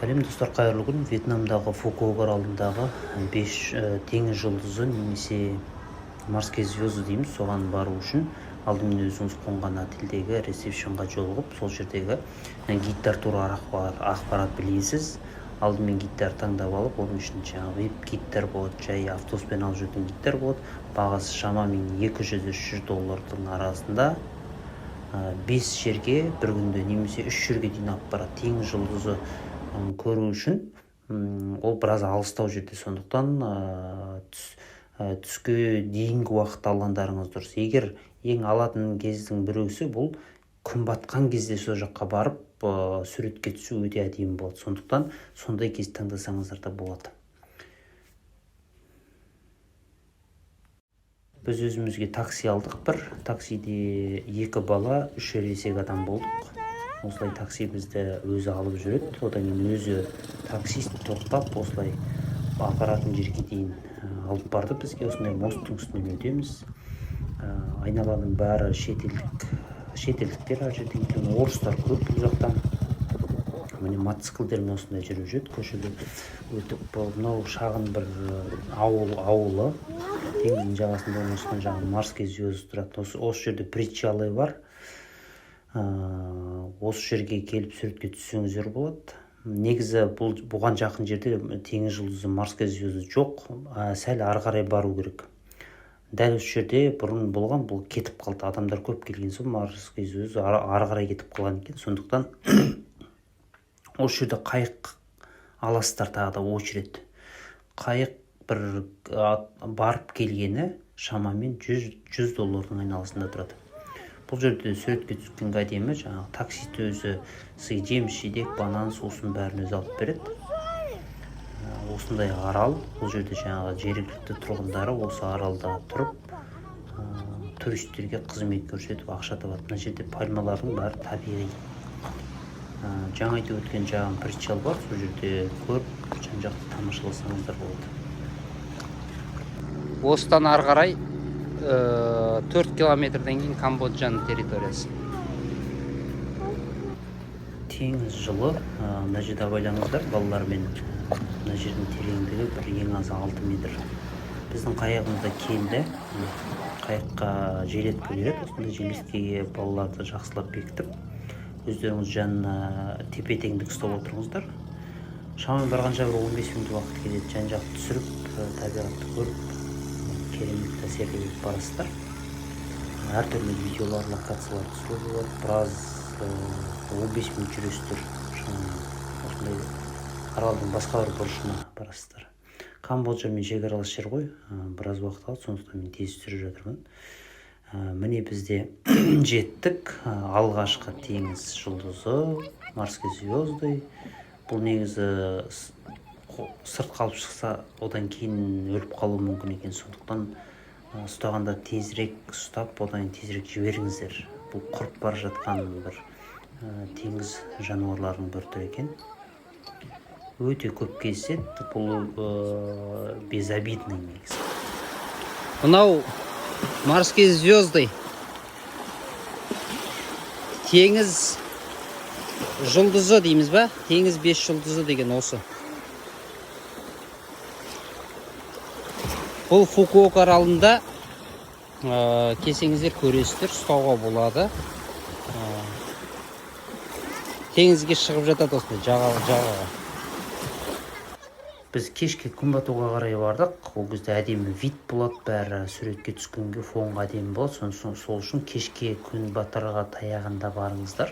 Сәлем, достар, қайырлы күн! Вьетнамдағы Фукуок аралындағы бес теңіз жұлдызы немесе морские звезды дейміз, соған бару үшін алдымен өзіңіз қонған отельдегі ресепшнға жолығып, сол жердегі гидтар туралы ақпарат білесіз. Алдымен гидтар таңдап алып, оның ішінде жаңағы вип гидтар болады, жай автобуспен алып жүретін гидтар болады. Бағасы шамамен 200-300 доллардың арасында. Бес жерге бір күнде немесе үш жерге дейін алып барады. Теңіз жұлдызы көру үшін ол біраз алыстау жерде, сондықтан түске дейінгі уақытта алғандарыңыз дұрыс. Егер ең алатын кездің біреусі бұл күн батқан кезде сол жаққа барып, суретке түсу өте әдемі болады, сондықтан сондай кез таңдасаңыздар да болады. Біз өзімізге такси алдық. Бір таксиде екі бала, үш ересек адам болдық. Осылай такси бізді өзі алып жүреді. Одан кейін өзі таксист тоқтап, осылай апаратын жерге дейін алып барды бізге. Осындай мосттың үстінен өтеміз. Айналаның бәрі шетелдік, шетелдіктер, әр жерден келген орыстар көп бұл жақта. Міне, мотоциклдермен осындай жүріп жүреді көшеде өтіп. Мынау шағын бір ауыл, ауылы теңіздің жағасында орналасқан. Жаңағы морские звезды тұрады. Осы жерде причалы бар. Осы жерге келіп суретке түссеңіздер болады. Негізі бұл бұған жақын жерде теңіз жұлдызы, морская звезды жоқ, сәл ары қарай бару керек. Дәл осы жерде бұрын болған, бұл кетіп қалды. Адамдар көп келген соң, морская звезды ары қарай кетіп қалған екен. Сондықтан осы жерде қайық аласыздар, тағы да очередь. Қайық бір барып келгені шамамен 100 доллардың айналасында тұрады. Бұл жерде суретке түскенге әдемі. Жаңағы таксист өзі сізге жеміс жидек, банан, сусын, бәрін өзі алып береді. Осындай арал. Бұл жерде жаңағы жергілікті тұрғындары осы аралда тұрып, туристерге қызмет көрсетіп, ақша табады. Мына жерде пальмалардың бәрі табиғи. Жаңа айтып өткен жағын причал бар, сол жерде көріп, жан жақты тамашаласаңыздар болады. Осыдан ары қарай 4 километрден кейін Камбоджаның территориясы. Теңіз жылы. Мына жерде абайлаңыздар балалармен, мына жердің тереңдігі бір ең азы 6 метр. Біздің қайығымыз да келді. Міне, қайыққа жилетка береді. Осындай жилеткеге балаларды жақсылап бекітіп, өздеріңіз жанына тепе теңдік ұстап отырыңыздар. Шамамен барғанша бір 15 минут уақыт кетеді. Жан жақты түсіріп, табиғатты көріп, керемет әсерде болып барасыздар. Әртүрлі видеолар, локациялар түсіруге болады. Біраз, 15 минут жүресіздер шамамен, осындай аралдың басқа бір бұрышына барасыздар. Камбоджамен шекаралас жер ғой, біраз уақыт алады, сондықтан мен тез түсіріп жатырмын. Міне, бізде жеттік. Алғашқы теңіз жұлдызы, морские звезды. Бұл негізі сыртқа алып шықса, одан кейін өліп қалуы мүмкін екен, сондықтан ұстағанда тезірек ұстап, одан кейін тезірек жіберіңіздер. Бұл құрып бара жатқан бір теңіз жануарларының бір түрі екен, өте көп кездеседі. Бұл безобидный негізі. Мынау морские звезды, теңіз жұлдызы дейміз ба, теңіз бес жұлдызы деген осы. Бұл Фукуок аралында келсеңіздер, көресіздер, ұстауға болады. Теңізге шығып жатады осындай жағаға. Біз кешке күн батуға қарай бардық. Ол кезде әдемі вид болады, бәрі суретке түскенге, фонға әдемі болады. Сол үшін кешке күн батарға таяғанда барыңыздар.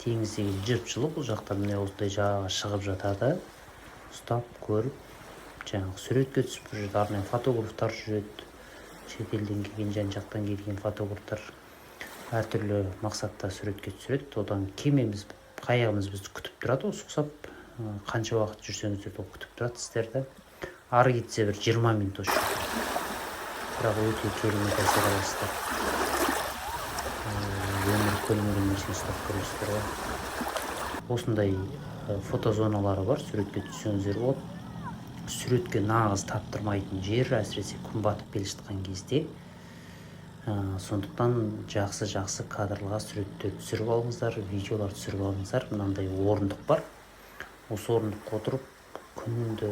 Теңіз деген жып жылы бұл жақта. Міне, осындай жағаға шығып жатады. Ұстап көріп, жаңағы суретке түсіп, бұл жерде арнайы фотографтар жүреді. Шетелден келген, жан жақтан келген фотографтар әртүрлі мақсатта суретке түсіреді. Одан кемеміз, қайығымыз бізді күтіп тұрады осы ұқсап. Қанша уақыт жүрсеңіздер де, ол күтіп тұрады сіздерді. Ары кетсе бір 20 минут осы жерде, бірақ өте керемет әсер аласыздар. Өмір көрмеген нәрсені ұстап көресіздер ғой. Осындай фотозоналары бар, суретке түссеңіздер болады. Суретке нағыз таптырмайтын жер, әсіресе күн батып келе жатқан кезде. Сондықтан жақсы жақсы кадрларға суреттер түсіріп алыңыздар, видеолар түсіріп алыңыздар. Мынандай орындық бар. Осы орындыққа отырып, күнді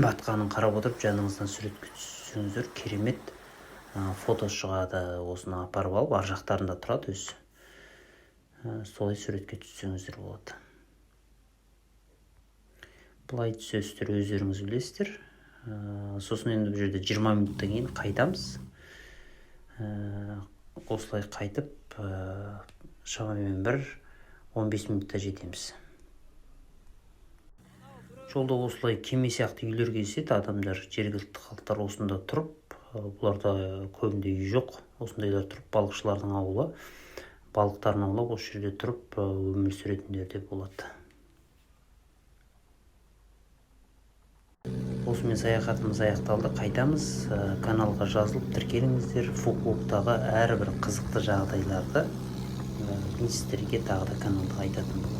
батқанын қарап отырып, жаныңыздан суретке түссеңіздер, керемет фото шығады. Осыны апарып алып, ар жақтарында тұрады өзі. Солай суретке түссеңіздер болады. Былай түсесіздер, өздеріңіз білесіздер. Сосын енді бұл жерде 20 минуттан кейін қайтамыз. Осылай қайтып, шамамен бір 15 минутта жетеміз. Жолда осылай кеме сияқты үйлер кездеседі. Адамдар, жергілікті халықтар осында тұрып, бұларда көбінде үй жоқ, осындайлар тұрып, балықшылардың ауылы, балықтарын аулап, осы жерде тұрып, өмір сүретіндер де болады. Осымен саяхатымыз аяқталды, қайтамыз. Каналға жазылып, тіркеліңіздер. Фукуоктағы әрбір қызықты жағдайларды мен сіздерге тағы да каналда айтатын боламын.